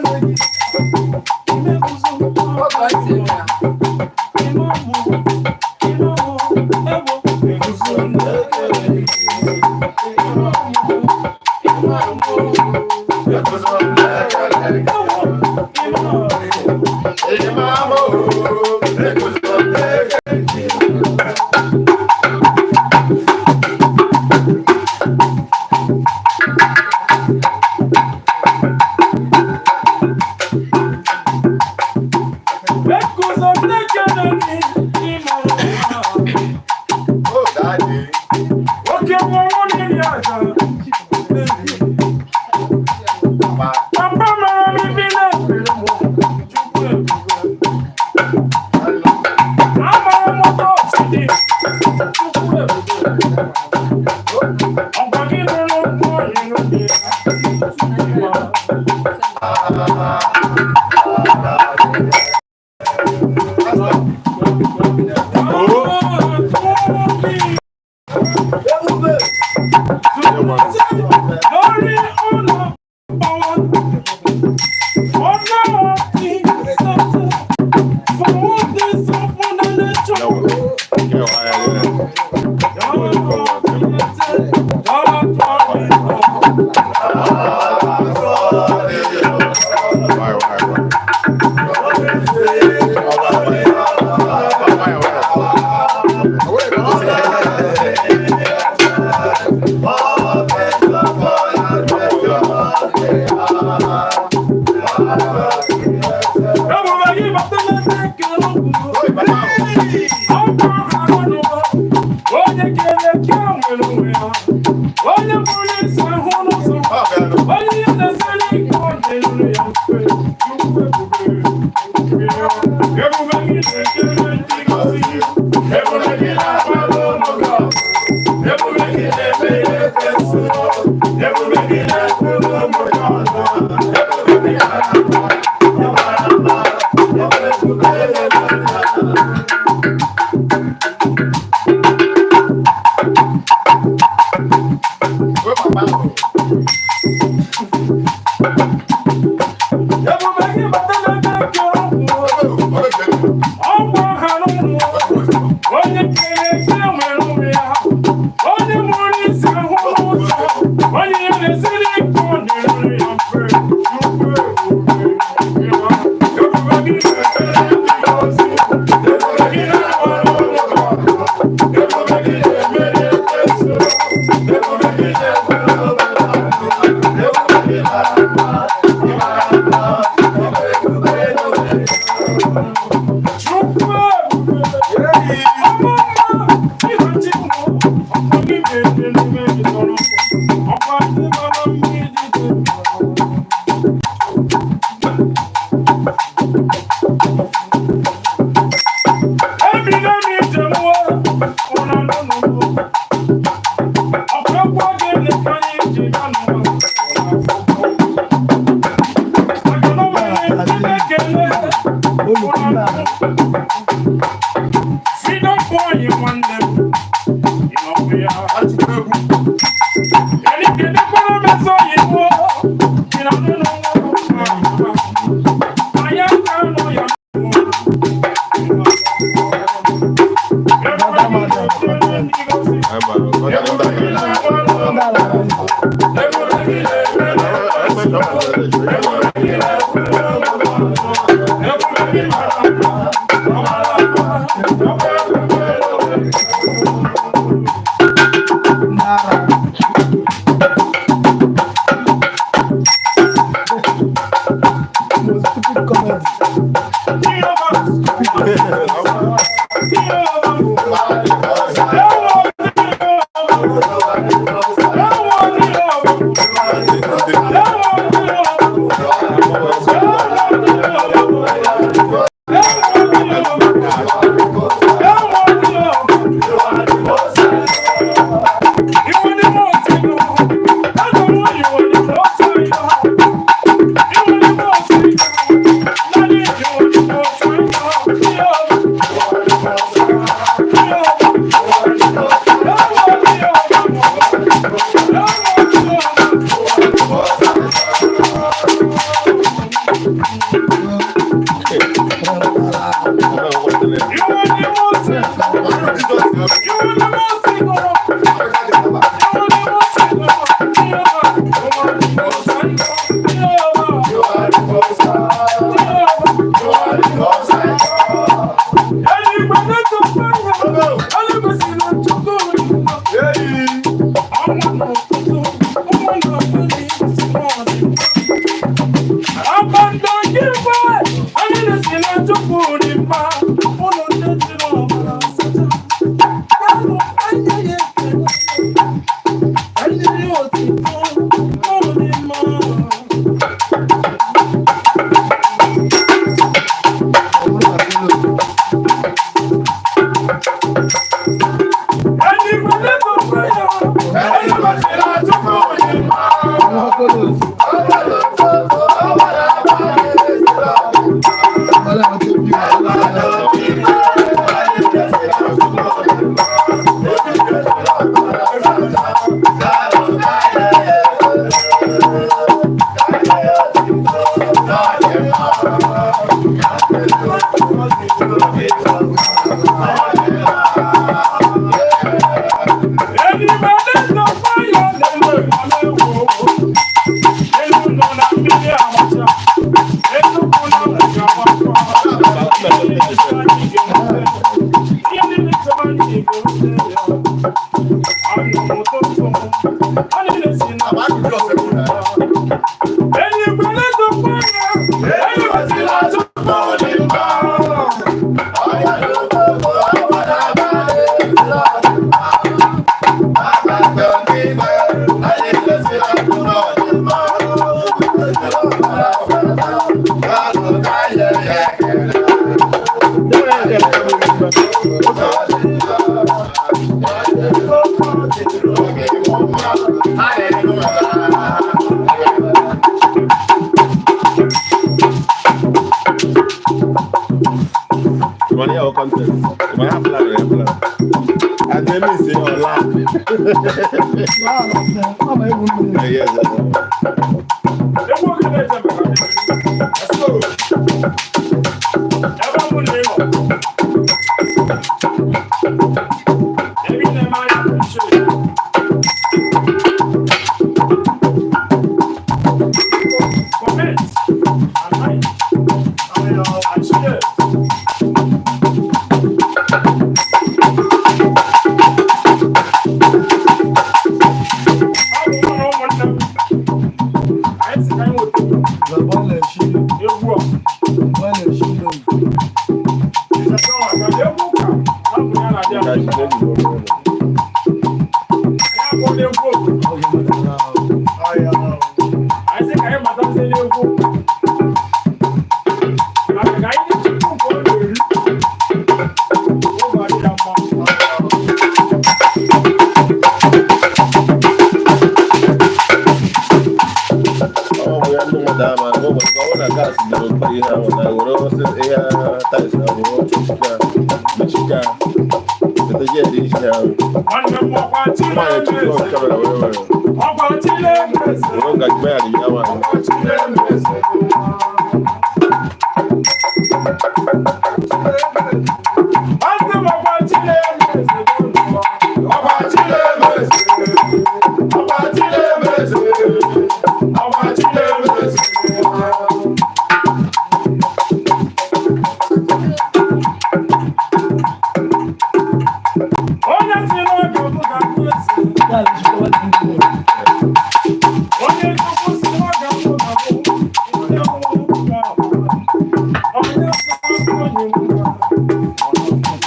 Oge ọ si eme ya. Oke mmọnwụ na-eri aja. Papa mara m ife na-ekpere m, Chukwu ebube. Amara m ụtọ si dị, Chukwu ebube. Ọkwa gị nụrụ mmụọ nyere gị ya. Lórí ọ̀nà ọ̀wọ́, ọ̀nà ọ̀kì sọ̀tún, fọwọ́ dé sọ fún ẹlẹ́jọ́. Onye kere eke nwere onwe ya, onye mkpụrụ isi ahụ n'ụzọ, onye ihe na-esiri ike ọ na-eruru ya mfe. Chukwu ebube, ebube gị na-echere ndị gosi, ebube gị na-agbara ụmụ gị ọgụ, ebube gị na-eme ihe ekwesị, ebube gị na-ekwuru ụmụ gị ọnụ, ebube gị na-agba ebube. Ebube gị batara ebe kere ụmụ, ọgwụ ọha na ụmụ, onye kere eke nwere onwe ya, onye mụrụ isi ahụ n'ụzọ, onye ihe na-esiri ike ọ na-eruru ya mfe. Chukwu ebube, ebube gị na-echere ndị gosi, ebube gị na-agbara ụmụ gị ọgụ, ebube gị na-emeri ekwensu, ebube gị na-ekwuru ụmụ gị ọnụ, ebube gị na-agba. Chukwu ebube, ọma mma, ịhachi mmụọ, ọkwa gị na-ede n'ume gị tọrọ m, ọkwa ndị mara mmiri dị mma. Ebido m ije mụọ, ụra n'ụlọ, ọkwa egwu oge nleta anyị ji ya n'ụwa. Maka na o nwere ndị na-ekele, ụra n'ụlọ. Freedom boy nwanne m, ị nọkwa ya. Erikedekwara m ezi oyibo, ị na-anụ n'ụwa. Anyị aka nọ ya n'ụwa. Most stupid comedy. Yeah. Nke mgbe anyị na-esi na Chukwu dị mma, ụlọ ndị jiri ọbara sacha. Yanụ anya ya ekele, anyị ya otito, ụlọ dị mma. Anyị nwere ego ya, anyị masịrị na Chukwu dị mma. Anyị nwere ego ya na-eme ọna-ewu. Elu nọ na mmiri amacha, elu kwụ na mmiri amakwa. Ihe niile chọrọ anyị ga-erute ya. Anụ m ụtụtụ m, ha niile si na Enyi kwere tụkwa ya, enyi wetịla tupu dị mma. Money or content. My plan, your plan. And then me say your laugh. Yes, yes. Egwu oge na-eje maka ndị. Ebe mụ na ị nọ. Ebe ị na-eme anya bụ nche. Comment and like and share. Ọ bụ mụ na ụmụnne m. Anyị sị ka anyị nweta egwu a. Egwu ụka na ọ bụ ya na-adị Yes. adị. Anyị akpọla egwu obodo. Anyị sị ka anyị matazie n'egwu ụka. Maka ka anyị dị Chukwu nke ọ na-eri. Oge adị ya mma. Ọ bụ ya ndị mmadụ ama na ọ bụ na gas dị ụtọ ihe ahụ na were osisi ihe tais ahụ were chụchika mechika sete jet isi ahụ Nwanne m ọkwa nwaanyị Chineke chụpụ eze. kamera were were Ọkwa Chineke eze. were ngaji gbagharị ya nwaanyị. Ọkwa Chineke eze. Nwanne m ọkwa Chineke eze. Ọkwa Chineke eze. Ọkwa Chineke eze. Ọkwa Chineke eze. Onye si n'oge bụ ga-abụ eze. Onye chukwu si n'oge bụ ga-abụ. Onye nwụrụ ga-abụ. Onye si n'oge onye nwụrụ ga-abụ.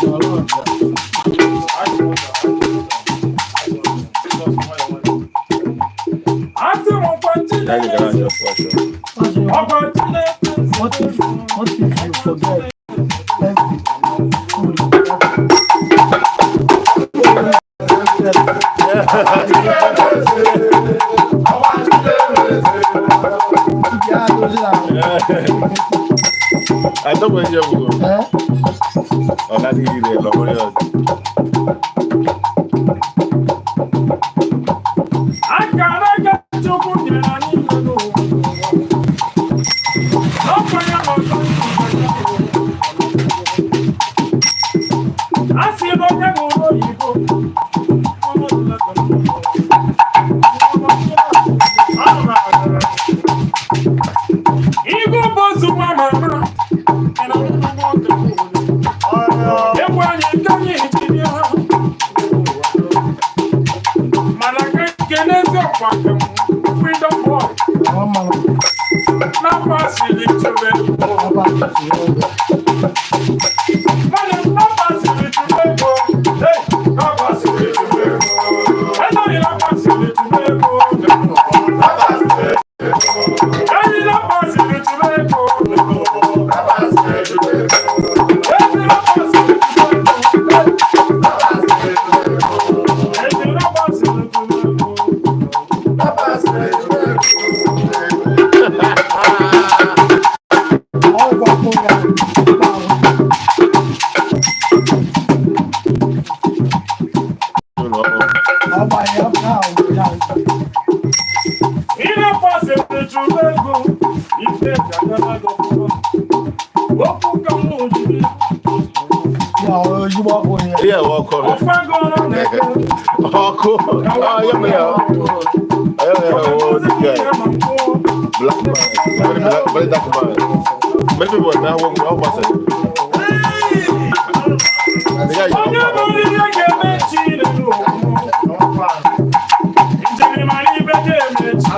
Asị m ọkwa Anyị Chineke gara eze. achọ ọchọ. Ọkwa Chineke eze. What if you forget empty food? Atọ́gbọ̀n ẹ̀jẹ̀ wò Eh? ọ̀la ní ilẹ̀ lọ́wọ́rẹ́ ọ̀dọ̀. Akara aka Chukwu nyere anyị n'ụwa. Ọkwa ya na ọzọ A sị na onye ṅụrụ oyibo, Igwe bụ ozu nwa mama, egwu anyị nke anyị jiri ha. Mana ka nke n'ezi ọkwa nke m, Freedom Boy, Àwọn mama. n'afọ Napasiri chubego. Nwanne m napasiri chubego. Hey, napasiri chubego. Enyi napasiri chubego. Enyi napasiri chubego. Enyi napasiri chubego. Enyi napasiri chubego. Ụlọ ọkụ. Ihe kwasịrị chụrụ ego ife gagara gị ọfụma. Okwu ka m jiri Ihe a bụ ọkụ. ọfagoro na-eke Ọkụ. Ah, ya mere ya. Ya mere ya, oh, this guy. Black man. Very black, very dark man. Many people now work with one person. The guy is Onye bụrụ ihe ga-eme chi n'ụwa. Njiri mara ibe ga-eme chi.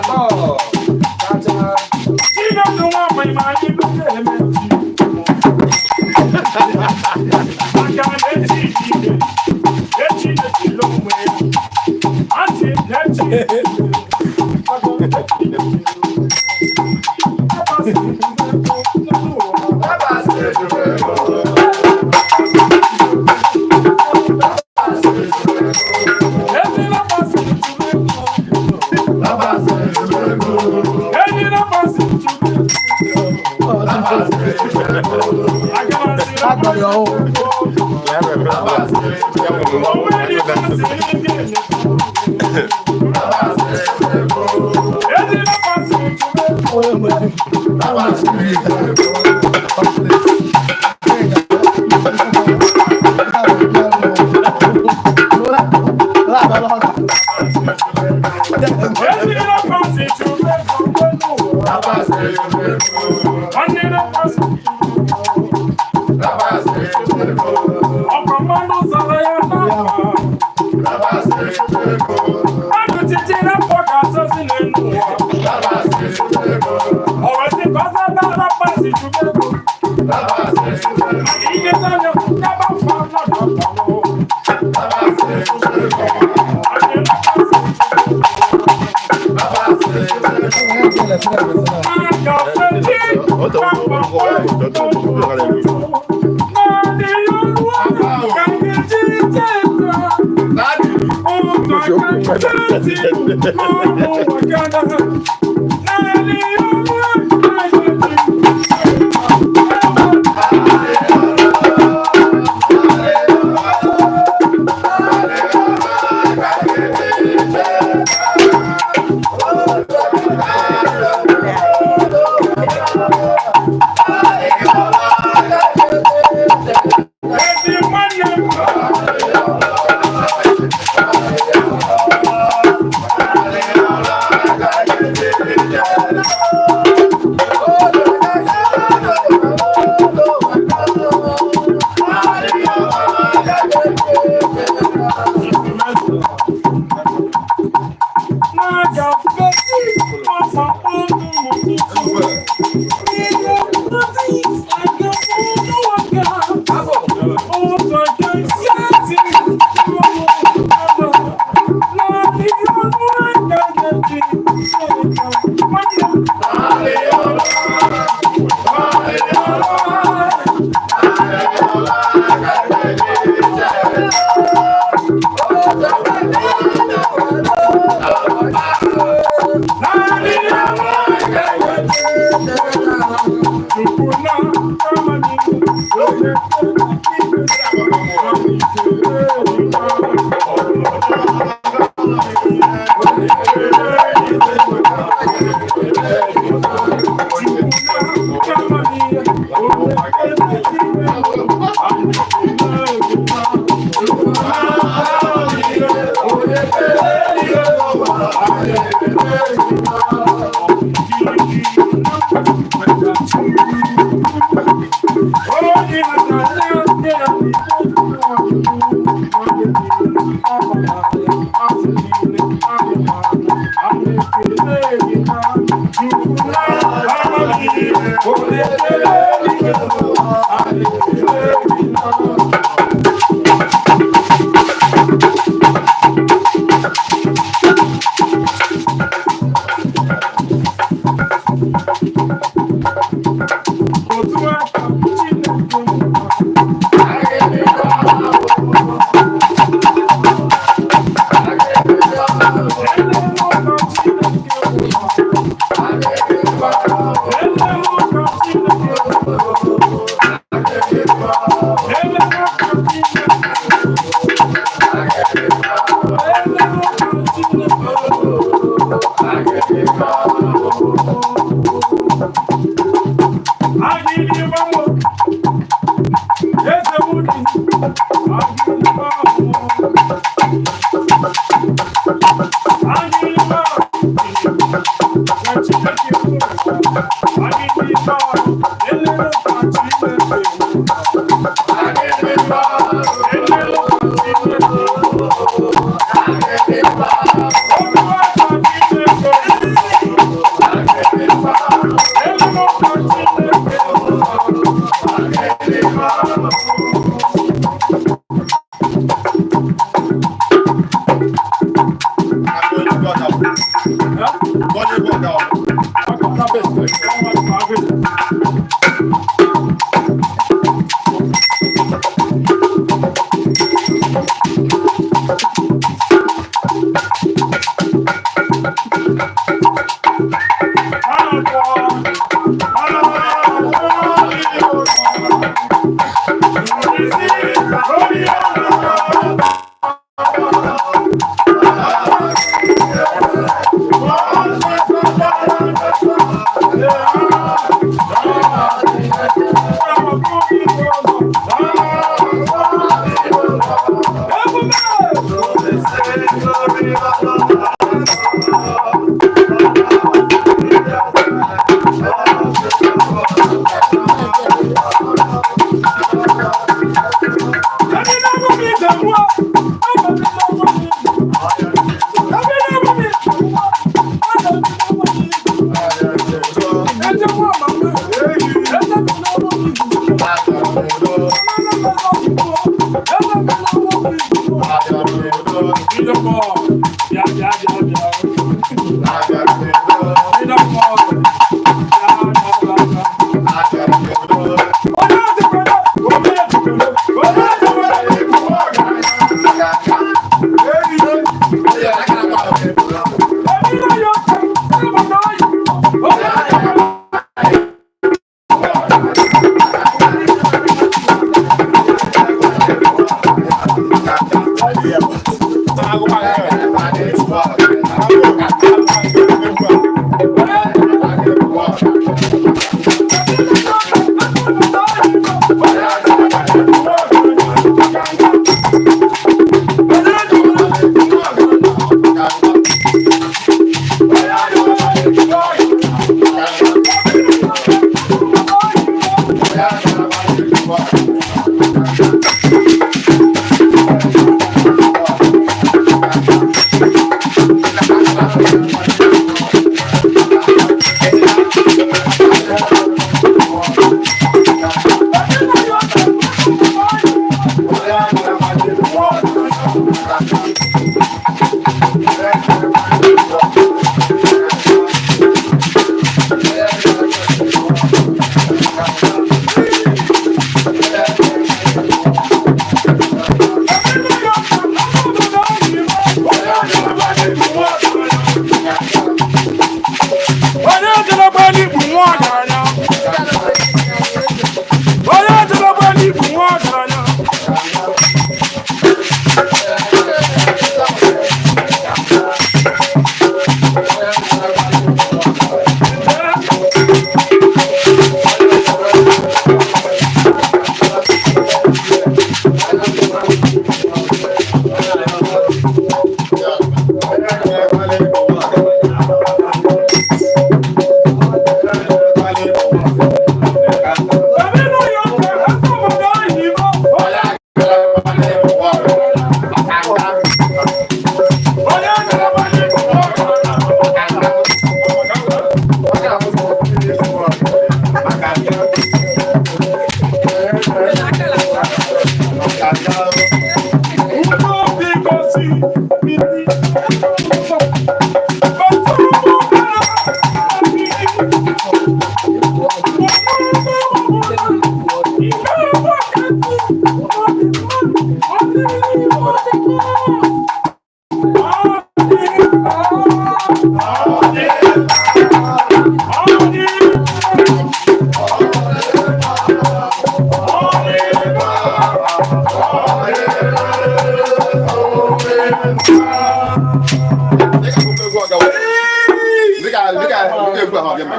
Chineke nwa mgbe mara ibe ga-eme chi. Maka na echi dị ime, echi na-echili onwe ya. Asị m na echi dị ime, maka na echi na-echili onwe ya. Abasị m n'ụwa. Ejila masị chụrụ ego. Ejila masị chụrụ ego. Aga m asị na onwe dị masị ndị enyi. Ejila masị chụrụ ego. Ejila masị chụrụ ego n'ụwa. Nwanne na masị chụrụ ego. Ọkwa mmanụ zara ya n'afa. Mmadụ titiri afọ ga-asọzi n'elu ụwa. O wee sị ka ọ zata na masị chụrụ ego. Mana ihe n'anya nyaba afọ anọ na ọkpọrọ. Otu aka Chineke ahụ mma.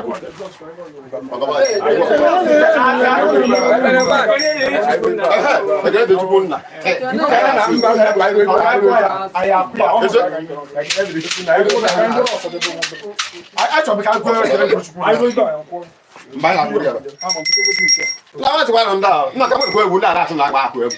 Ekele dị Chukwu nna. Mgbe anyị na-akwụ ya. Na nwa chịkwa nọ ndị ahụ, nna ka m ekwu egwu ndị a na-asụ na-agba akụ egwu.